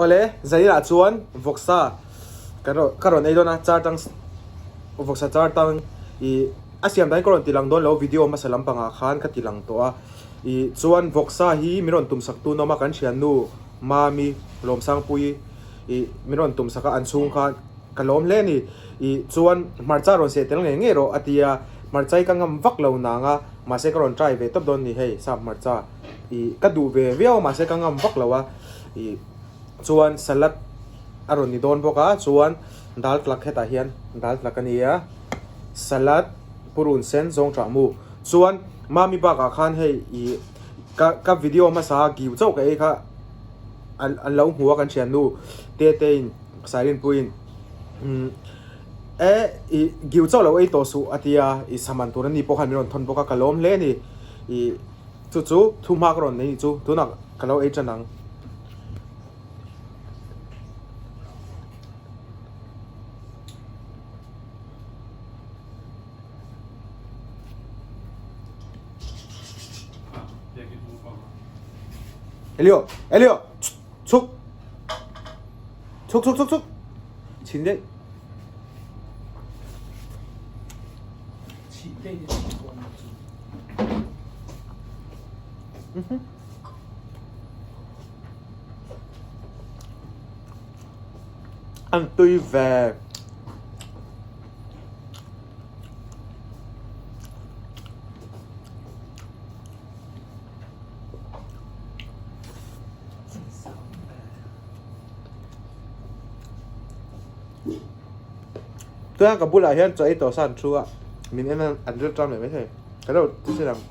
Awle, zaninah chuan vawksa ka rawn ka rawn ei dawn a, char tang vawksa char tang ih a siam dahin ka rawn ti lang dawn lo video hmasa lampangah khan ka ti lang tawh a, ih chuan vawksa hi min rawn tum sak tu nawm a kan thiannu Mami Lawmsangpuii ih min rawn tum sak a an chhung khan ka lawm hle a ni, ih chuan hmarcha rawn seh tel ngei ngei rawh a ti a, hmarcha hi ka ngam vak lo nang a, mahse ka rawn try ve tawp dawn a ni hei sap hmarcha ih ka duh ve viau a mahse ka ngam vak lo a ih chuan salad a rawn ni dawn bawk a chuan dal tlak hetah hian dal tlak a ni a salad purun sen zawng tah mu chuan mami bakah khan hei ih ka ka video hmasa a giu chauh ka ei kha an an lo hmu a kan thiannu te te in Sairinpuiin umm e ih giu chauh lo ei tawh suh a tia ih saman tur a ni pawh khan min rawn thawn bawk a ka lawm hle a ni ih chu chu thu hma ka rawn nei chu tunah ka lo ei tan ang. Elio Elio chhuk chhuk chhuk chhuk chhuk chhin daih. Chhih daih a chhih pawh ni chu. An tui ve. Chuan ka bulah hian chaw ei tawh sa an thu a, min en an ril ṭam leh maithei. Ka lo ti chhin ang.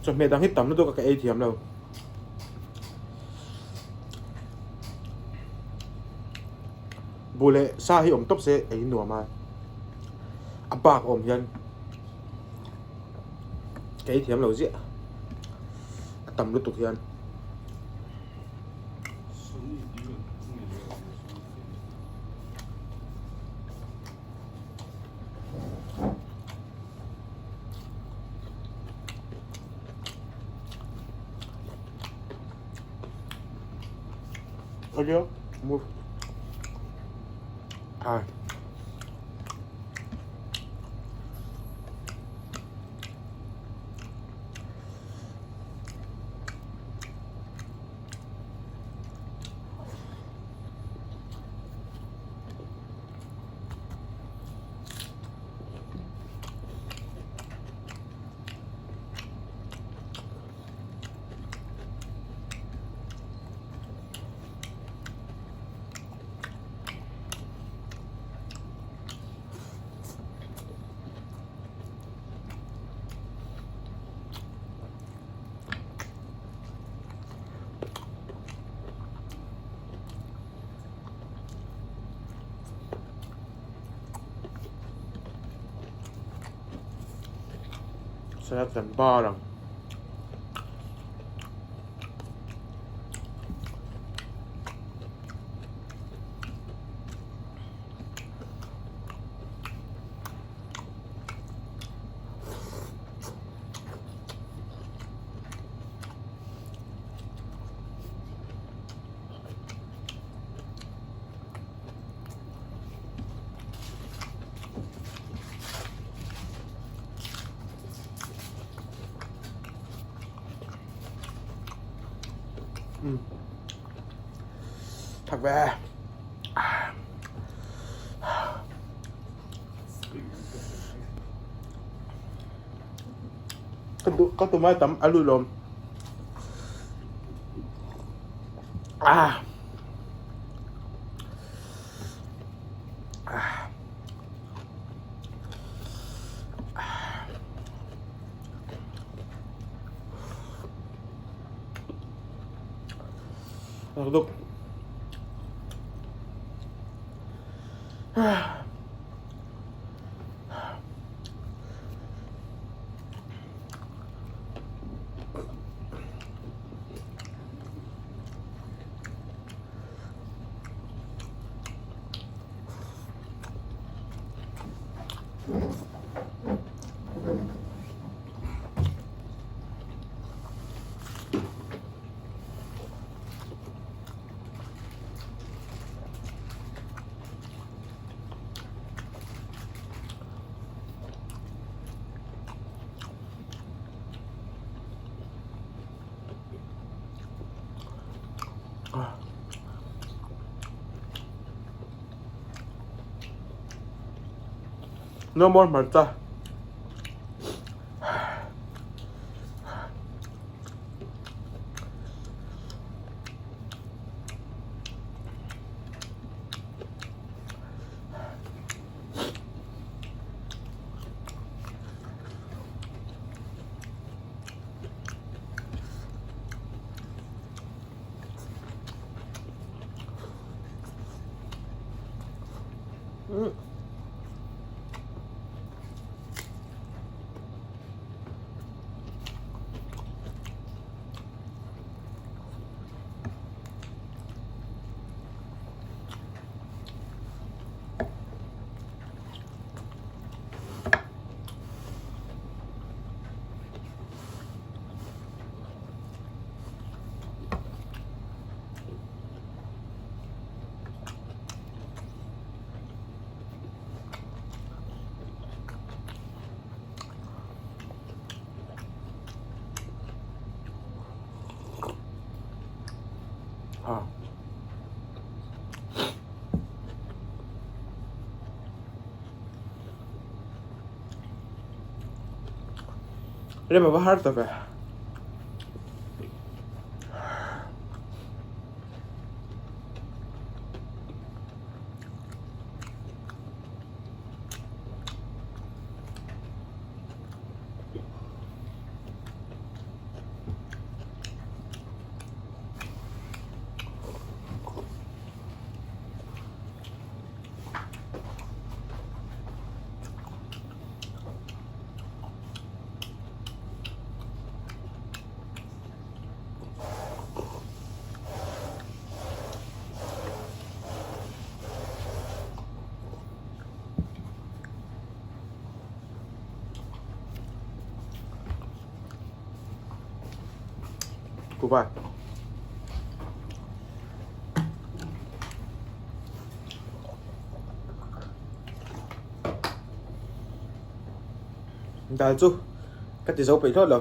Chawhmeh dang hi tam lutuk a ka ei thiam lo. Buh leh sa hi awm tawp se ei nuam a, a bak awm hian ka ei thiam lo ziah a tam lutuk hian. Audio, move. Ah. Salad kan bar ang. Thak ve. Ka tumai tam a lut lawm. Ah. Ah. Ah. Duk. Ah. No more hmarcha. Rem a va har ta ve. Kuhva. Dal chu ka ti zo peih hlawt lo.